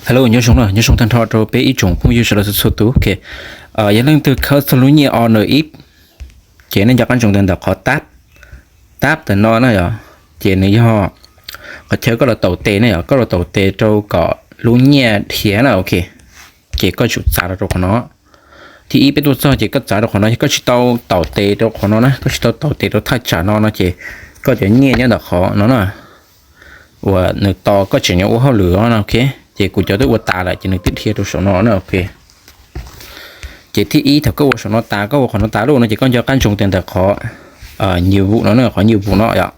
Hello, nyob zoo, nyob zoo tag nrho rau peb ib tsoom phooj ywg sawv daws txhua txhua tus. Ok, yog leej twg khawb txog lub nyiaj honor ib, ces nej nco qab ntsoov tias ntawm qhov tab, tab ntawm no na yog, ces nws yog qhov chaw koj los taus tes na yog, koj los taus tes rau kom lub nyiaj dhia na. Ok, ces koj tsum txav rau qhov no. Thib ib peb tuaj txog ces koj txav rau qhov no, yog koj tsis tau taus tes rau qhov no na, koj tsis tau taus tes rau thaj tsam no no ces koj cov nyiaj nyob ntawm qhov no na uas nws tos koj tseem yuav ua hauj lwm no. Ok, ces kuv cov twb ua tas lawm ces nws twb dhia rau saum no na. Ok, ces thib ib thaum koj ua saum no tas, koj ua qhov no tas lawm no ces koj nco qab ntsoov tias ntawm qhov nyiaj vum no na, qhov nyiaj vum no yom.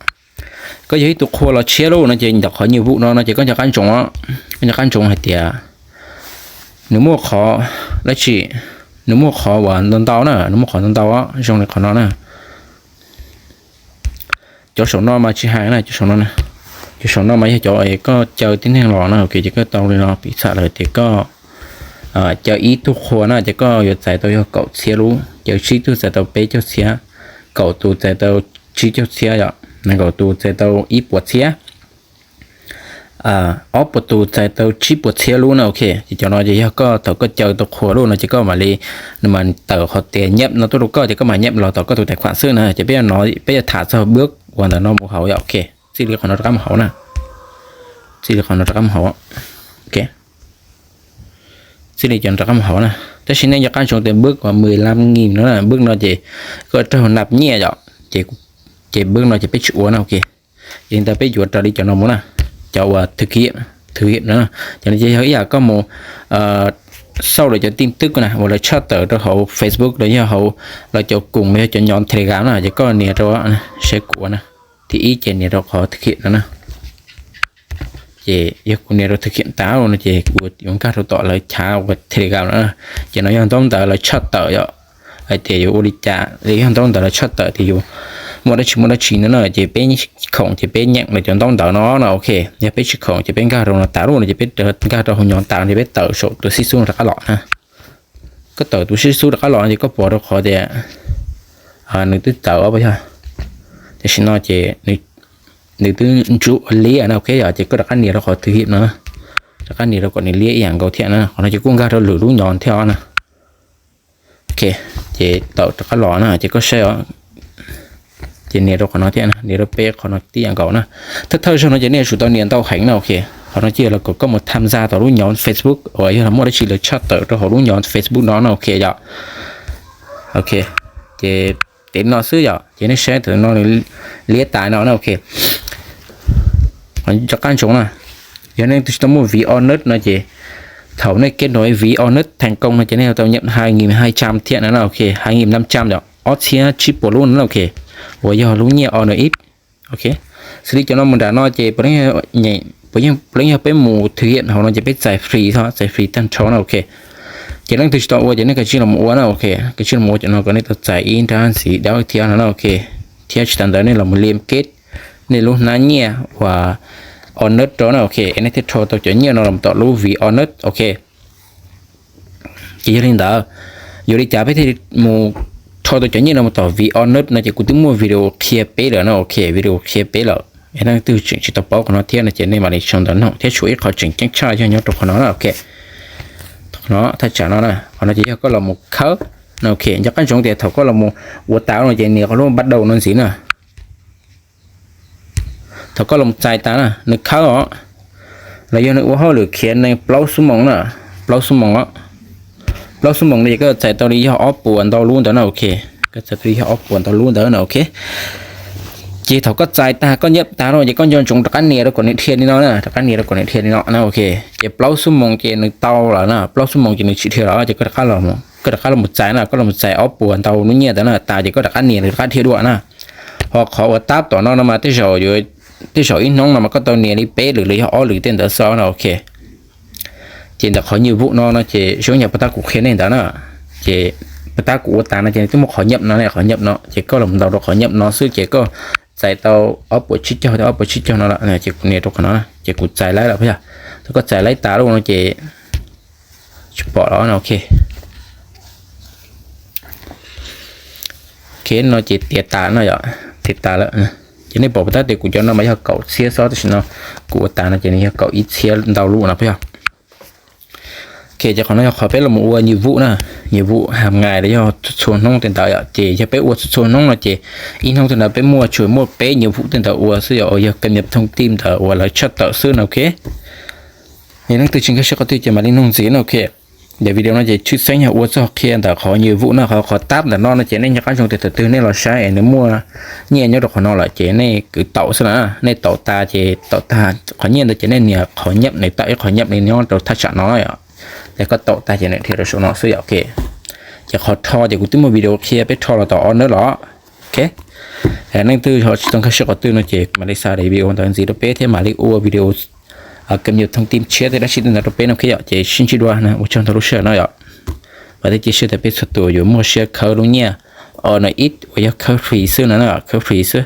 Koj yog ib tug qhua los tshiab lawm no ces ntawm qhov nyiaj vum no no ces koj nco qab ntsoov, koj nco qab ntsoov hais tias nws muaj qhov dab tsi, nws muaj qhov uas ntau ntau na, nws muaj qhov ntau ntau zoo li qhov no na. Cov saum no mas tsis hais na, cov saum no, cov saum no mas yog cov koj caw tib neeg los na. Ok, ces koj tau li no, piv xam lawm tias koj caw ib tug qhua na ces koj yuav txais tau yog kaum txhiab lub, caw tsib tug txais tau peb caug txhiab, kaum tus txais tau tsib caug txhiab yom, kaum tus txais tau ib puas txhiab, ob puas tus txais tau tsib puas txhiab lub na. Ok, ces cov no ces yog koj thaum koj caw tau qhua lawm no ces koj mam li, nws mam tawm qhov tias nyiaj no tuaj rau koj ces koj mam nyiaj los tom koj tus tais khuam xwb na. Ces peb yuav no, peb yuav tham txog bwj uas ntawm no mus hauv yom. Ok, txij li qhov no rov qab mus hauv na, txij li qhov no rov qab mus hauv. Ok, txij li cov no rov qab mus hauv na. Tab sis nej nco qab ntsoov tias bwj uas mười lăm nghìn no na, bwj no ces koj raug nạp nyiaj yom, ces bwj no ces peb tsis ua na. Ok, yog li ntawd peb yuav raws li cov no mus na, cov uas thực hiện, thực hiện no, cov no ces yog ib yam koj mus xauj lawv cov tin tức na uas lawv tshaj tawm rau hauv Facebook los yog hauv lawv cov kung los yog cov nhóm Telegram na, ces koj nias rau, saib kuv ua na, thib ib ces nias rau qhov thực hiện no na. Ces yog kuv nias rau thực hiện tas no ces kuv yuav nkag rau tom lawv chav uas Telegram no na. Ces no yog ntaub ntawv lawv tshaj tawm yom, hais tias yuav ua li cas, yog ntaub ntawv lawv tshaj tawm tias yus muaj dab tsi muaj dab tsi no na, ces peb khoom ces peb nyeem lawv cov ntaub ntawv no no. Ok, yog peb tsis khoom ces peb nkag rau no tas lawm no ces peb nkag rau hauv nhóm tas ces peb tawm saum tus xib xub no rov qab los na. Koj tawm tus xib xub rov qab los no ces koj pom rau qhov tias nws twb txawm os, yog, tam sim no ces nws twb ntsub ua liab na. Ok, yog ces koj rov qab nias rau qhov thực hiện no, rov qab nias rau kom nws liab ib yam nkaus thiab na. Qhov no ces kuj nkag rau lwm lub nhóm thiab os na. Ok, ces tawm rov qab los na ces koj saib os, ces nias rau qhov no thiab, nias rau peb qhov no tib yam nkaus na. Thawj thawj zaug no ces nej yuav tsum tau nias ntau heev na. Ok, qhov no ces yog los kom koj mus tham gia tom lub nhóm Facebook uas yog los muaj dab tsi lawv tshaj tawm rau hauv lub nhóm Facebook no na. Ok, yog, ok, ces tes no xwb yom, ces nej saib tam no nws liab tas no na. Ok, rov qab ntsoov na, yog nej twb tsis tau muaj ví honor no ces thaum nej kết nối ví honor thành công no ces nej yuav tau nyeem hai nghìn hai trăm thiab na. Ok, hai nghìn năm trăm yom, ob txhiab tsib puas lub no. Ok, uas yog lub nyiaj honor ib. Ok, xws li cov no mus nram no ces puav leej yog peb mus thực hiện hauv no ces peb txais free tho, txais free tag nrho na. Ok, ces leej twg tsis tau ua ces nej kav tsij los ua na. Ok, kav tsij los ua cov no kom nej tau txais ib nrab ntxiv dawb thiab no na. Ok, thiab tsis tas ntawd nej los mus liên kết nej lub hnab nyiaj uas honor rau na. Ok, nej thiaj rho tau cov nyiaj no los tom lub ví honor. Ok, ces yog li ntawd, yuav li cas peb thiaj mus rho tau cov nyiaj no mus tom ví honor no ces kuv twb muaj video qhia peb lawm na. Ok, video qhia peb lawm, nej leej twg tseem tsis tau paub qhov no thiab no ces nej mam li sau ntawv noog thiab. Tshuav ib qho tseem ceeb tshaj yog nyob rau qhov no na. Ok, qhov no thaj tsam no na, qhov no ces yog koj los mus khawb na. Ok, nco qab ntsoov tias thaum koj los mus ua tas no ces nias qhov lub bắt đầu no ntxiv na. Thaum koj los txais tas na, nws khawb os, los yog nws ua hauj lwm khiav neeg plaub xuab moos na, plaub xuab moos os, plaub xuab moos no ces koj txais tau li yog ob puas ntau lub ntawd na. Ok, koj txais tau li yog ob puas ntau lub ntawd na. Ok, ces thaum koj txais tas koj nyiaj tas no ces koj nco ntsoov rov qab nias rau kom nws dhia li no na, rov qab nias rau kom nws dhia li no na. Ok, ces plaub xuab moos ces nws tau lawm na, plaub xuab moos ces nws tsis dhia lawm ces koj rov qab los, koj rov qab los txais na, koj los txais ob puas ntau lub nyiaj ntawd na tas ces koj rov qab nias nws rov qab dhia dua na. Ho qhov uas tab tom no no mas tej zaum, tej zaum ib hnub no mas koj tau nias li peb lwm los yog ob lwm tej ntawd xwb na. Ok, ces ntawm qhov nhiệm vụ no no ces zoo yam puas tab kuv qhia nej ntawd na, ces puas tab kuv ua tas no ces nws twb muaj qhov nhiệm no ne, qhov nhiệm no ces koj los ntaus rau qhov nhiệm no xwb ces koj txais tau ob puas tsib caug, ob puas tsib caug no lawm ces kuv nias rau qhov no ces kuv txais laib lawm yog. Thaum koj txais laib tas lawm no ces tsis pom los no. Ok, ok, no ces tiav tas no yom, tiav tas lawm. Ces nej pom puas tab tias kuv cov no mas yog kaum txhiab xwb, tam sim no kuv ua tas no ces nws yog kaum ib txhiab ntau lub no puas yog. Ok, ces qhov no yog qhov peb los mus ua nhiệm vụ na, nhiệm vụ hàng ngày los yog txhua txhua hnub tej ntawd yom. Ces yog peb ua txhua txhua hnub no ces ib hnub tej ntawd peb muaj tsuas muaj peb nhiệm vụ tej ntawd ua xwb yom, uas yog cập nhật thông tin ntawd uas lawv tshaj tawm xwb no, ok. Yog leej twg tsis nkag siab qhov twg ces mam li nug ntxiv no, ok. Daim video no ces tshwj xeeb yog ua txog qhia ntawm qhov nhiệm vụ no, qhov qhov tab ntawm no no ces nej nco qab zoo tias thaum twg nej los saib es nws muaj nyiaj nyob rau qhov no lawm ces nej kwv taum xwb na, nej taum tas ces taum tas qhov nyiaj ntawd ces nej nias qhov nhập, nej taum ib qhov nhập li nyob rau thaj tsam no yom. Ces koj taum tas ces nws dhia rau saum no xwb yom, ok. Ces qhov rho ces kuv twb muaj video qhia peb rho los tau ob hnub los, ok. Leej twg ho tsis tau nkag siab qhov twg no ces mam li xa daim video ntawd ntxiv rau peb thiab mam li ua video cập nhật thông tin tshiab tej dab tsi tej ntawd rau peb no, ok yom. Ces sib ntsib dua na, ua tsaug ntau lub sij hawm no yom. Vam thiab cia siab tias peb txhua tus yuav muaj siab khawb lub nyiaj o no ib uas yog khawb free xwb no, khawb free xwb.